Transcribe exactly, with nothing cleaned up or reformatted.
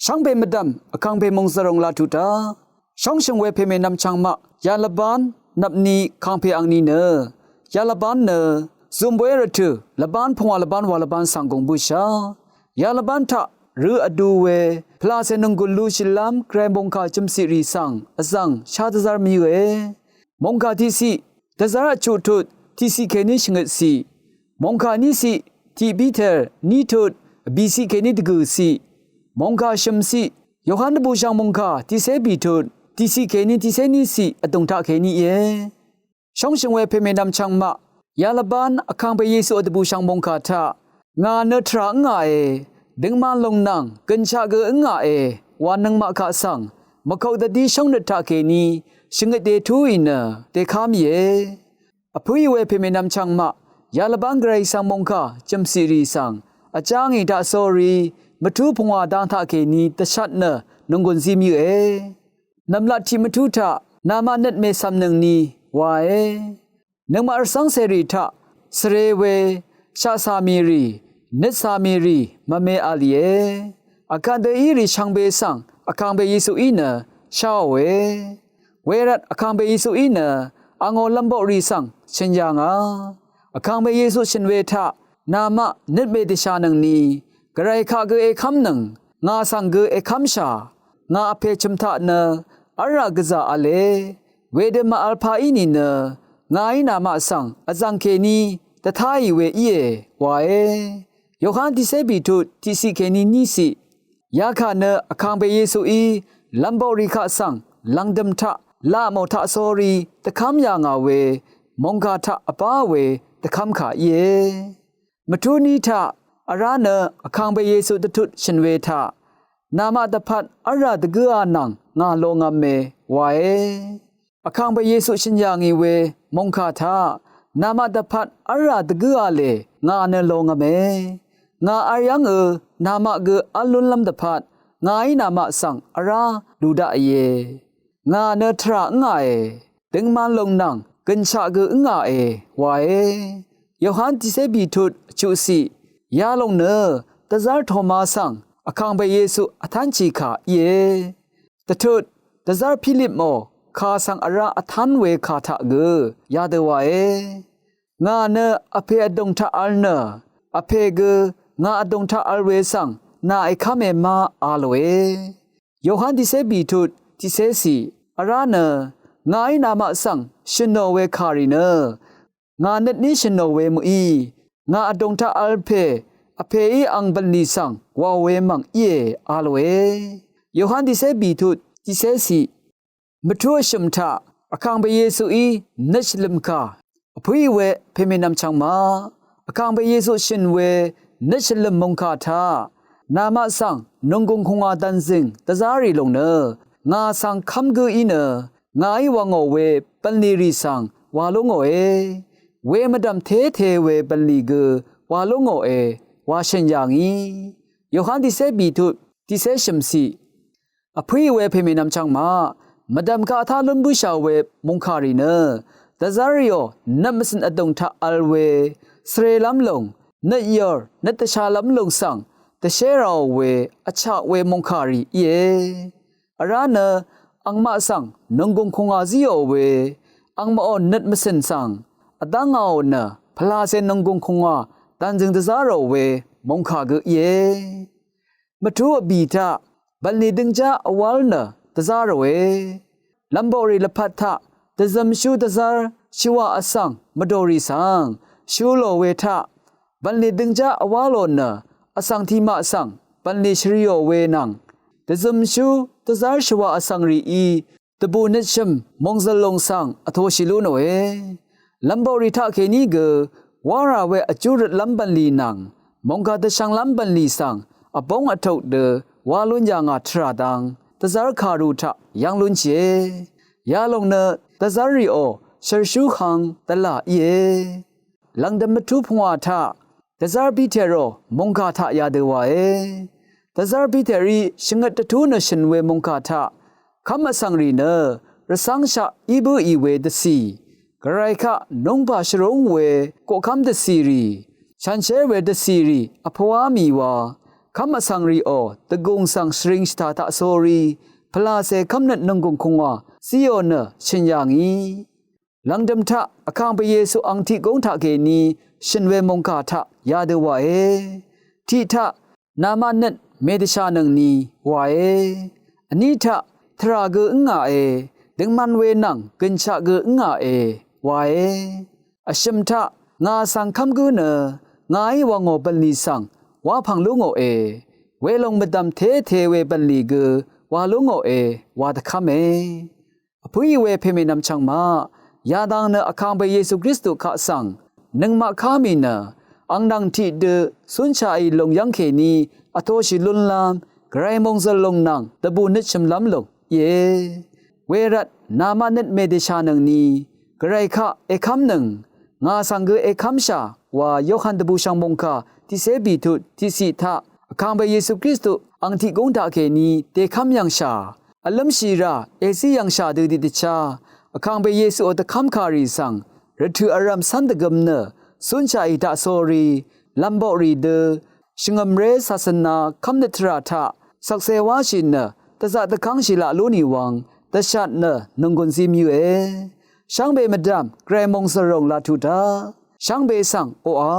Shvngpè mvdv̀m vkàngpè mòngzv̀ròng laq tuq taq shóngshø̀ng we pèmènvm chvngmaq yalvbán nvpni kàngpè angni nø yalvbán nø zùmbóy rvtø̀ lvbán pungwà lvbán wà lvbán svng gùng bǿshà. Yalvbán taq rø vdu we pvlàcè nònggùn lushìlv́m gvray mòngkà jø̀mciq rì svng vzv̀ng shá dvzv́r mvyø̄e. Mòngkà tiqciq dvzv́r vchuq tut tiqciq kèní shvngøtciq, mòngkà níciq tiq Piter ní tut vbìciq kèní dvgø̀ciq, mòngkà shø̀mciq Yohan dvbùshv̀ng mòngkà tiqcé bì tut tiqciq kèní tiqcé níciq vdùng taq kèní íe. Shóngshø̀ng we pèmènvm chvngmaq yalvbán vkàngpè Yesu vdvbùshv̀ng mòngkà taq ngà nø tvrà ǿngàe, døngman lòng nvng gø̀nshaq gø ǿngàe wa nøngmaq kaq svng mvkok dvdí shóngnøt taq kèní shvngøt dè túì nø dèkám íe. Vpǿì we pèmènvm chvngmaq yalvbán gvray svng mòngkà jø̀mciq rì svng vjá ngì taqsórí mvtú pungwà dang taq kèní dvshat nø nònggùn zí mvyø̄e. Nv̀mlat tiq mvtú taq namaq nøt mècv̀mnøngni wae. Nøngmaq rvcv́ng cèrì taq svre we shaqcà mì rì nøtcà mì rì mvme a lìe. Vkvt dø írì shvngbe svng vkàngpè Yesuí nø sháòe. Wervt vkàngpè Yesuí nø angò lv̀mboqrì svng shø̀n yà ngà. Vkàngpè Yesu shø̀n we taq namaq nøt mèdvshànøngni gvray kaq gø èkv́mnøng ngà svng gø èkv́mshà. Ngà vpè chø̀m taq nø v́lrà gvzà v̄le. Wedø màvl pa í nìnø ngàí namaq svng vzv̀ng kèní dvtáì we íe wae. Yohan tiqcé bì tut tiqciq kèní níciq. Yakà nø vkàngpè Yesuí lv̀mboqrì kaq svng lv̀ngdø̀m taq laq mò taqsórí dvkv́m yà ngà we mòngkà taq vbá we dvkv́mkà íe. Mvtú ní taq vrá nø vkàngpè Yesu dvtut shø̀n we taq namaq dvpvt v́lrà dvgǿā nvng ngà longv̄me wae. Vkàngpè Yesu shø̀n yà ngì we mòngkà taq namaq dvpvt v́lrà dvgǿā lè ngà nø longv̄me. Ngà vl yv́ngø namaq gø v́l lúnlv́m dvpvt ngàí namaq svng vrá lù daqìe. Ngà nø tvrà ǿngàe, døngman lòng nvng gø̀nshaq gø ǿngàe wae. Yohan tiqcé bì tut chuqciq yalòng nø dvzv́r Toma svng vkàngpè Yesu vtánshì kà íe. Dvtut dvzv́r Pilip mò kà svng vrá vtán we kà taq gø yadø wae. Ngà nø vpè vdùng taq vl nø vpè gø ngà vdùng taq vl we svng nà èkv́me ma a lòe. Yohan tiqcé bì tut tiqcéciq vrá nø ngàí namaq svng shø̀nò we kàrì nø ngà nøt ní shø̀nò we mø̀í ngà vdùng taq vl pè vpèí ang bv̀nlì svng wàò we mv̀ng íe a lòe. Yohan tiqcé bì tut tiqcéciq. Mvtú vshø̀m taq vkàngpè Yesuí nøt shvlø̀m kà vpǿì we pèmènvm chvngma vkàngpè Yesu shø̀n we nøt shvlø̀m mòngkà taq namaq svng nònggùng kùngwà dv̀nzø̀ng dvzá rì lòng nø ngà svng kv́m gǿ í nø ngàí wvngò we bv̀nlì rì svng wà lú ngòe. We mvdv̀m téte we bv̀nlì gø wà lú ngòe wa shø̀n yà ngì. Yohan tiqcé bì tut tiqcé shø̀mciq. Vpǿì we pèmènvm chvngma mvdv̀m kaq vtá lún bǿshà we mòngkàrì nø dvzv́rrìò nøt mvcø̀n vdùng taq vl we svrelv́m lòng nøt yòr nøt dvshalv́m lòng svng dvshé ràò we vchaq we mòngkàrì íe. Vrá nø angmaq svng nònggùng kùngwà zíò we angmaqò nøt mvcø̀n svng vdv́ngāò nø pvlàcè nònggùng kùngwà dv̀nzø̀ng dvzá rò we mòngkà gø íe. Mvtú vbì taq bv̀nlì døngjá vwál nø dvzá ròe. Lv̀mboqrì lvpat taq dvzømshú dvzv́r shvwà vsvng mvdòrì svng shú lò we taq bv̀nlì døngjá vwá lò nø vsvng tiqmaq svng bv̀nlì shvriò we nvng dvzømshú dvzv́r shvwà vsvng rìí dvbù nøtshø̀m mòngzø̀l lòng svng vtōshì lú nòe. Lv̀mboqrì taqkèní gø wá rà we vjú røtlv́m bv̀nlì nvng mòngkà dvshvnglv́m bv̀nlì svng vbóng vtok dø wá lún yà ngà tvrà dang dvzv́r kàru taq yv́ng lúnshìe. Yalòng nø dvzv́rrìò shø̀rshú hvng dvlà íe. Lv̀ngdø̀m mvtú pungwà taq dvzv́r Piterò mòngkà taq yadø wàe. Dvzv́r Piterí shvngøt dvtú nø shø̀n we mòngkà taq kv́m vsvngrì nø rvcv́ngshaq í bǿì we dvcì, gvray kaq núngpà shvrúng we koqkv́m dvcìrì, shànshér we dvcìrì vpvwá mì wa kv́m vsvng rìò dvgùng svng shvring shvtà taq sórí pvlacè kv́mnøt nònggùng kùngwà zíò nø shø̀n yà ngì. Lv̀ngdø̀m taq Vkàngpè Yesu ang tiq gúng taqkèní shø̀n we mòngkà taq yadø wàe. Tiq taq namaq nøt mèdvshànøngni wàe. Vní taq tvrà gø ǿngàe, døngman we nvng gø̀nshaq gø ǿngàe wàe. Vshø̀m taq ngà svng kv́m gǿ nø ngàí wvngò bv̀nlì svng wapv̀ng lúngòe. Welòng mvdv̀m téte we bv̀nlì gø wa lúngòe wa dvkv́me. Vpǿì we pèmènvm chvngmaq yadang nø Vkàngpè Yesu Kristu kaq svng nøngmaq ká mì nø ang nvng tiqdø cúnshaqì lùng yv́ngkèní vtōshì lúnlv́m Gvray mòngzø̀l lùng nvng dvbù nøtshø̀mlv́m lùng íe. Wervt namaq nøt mèdvshànøngni Gvray kaq èkv́mnøng ngà svng gø èkv́mshà wa Yohan dvbùshv̀ng mòngkà tiqcé bìtut tiqciq taq Vkàngpè Yesu Kristu ang tiq gúng taqkèní dèkv́m yv̀ngshà vlǿmshì rà èzí yv̀ngshà dø tiqdvchá Vkàngpè Yesuò dvkv́mkàrì svng rvtø̀ vrv̀m cv́n dvgøm nø cúnshaqì taq sórí lv̀mboqrì dø shvngø̀mré sasvna kv́mnøt tvrà taq shvkse wáshì nø dvzaq dvkv́ngshì laq lú nì wvng dvshat nø nònggùn zí mvyǿe. Shvngbe mvdv̀m Gvray mòngzø̀l ròng laq tuq daq shvngbe svng oqà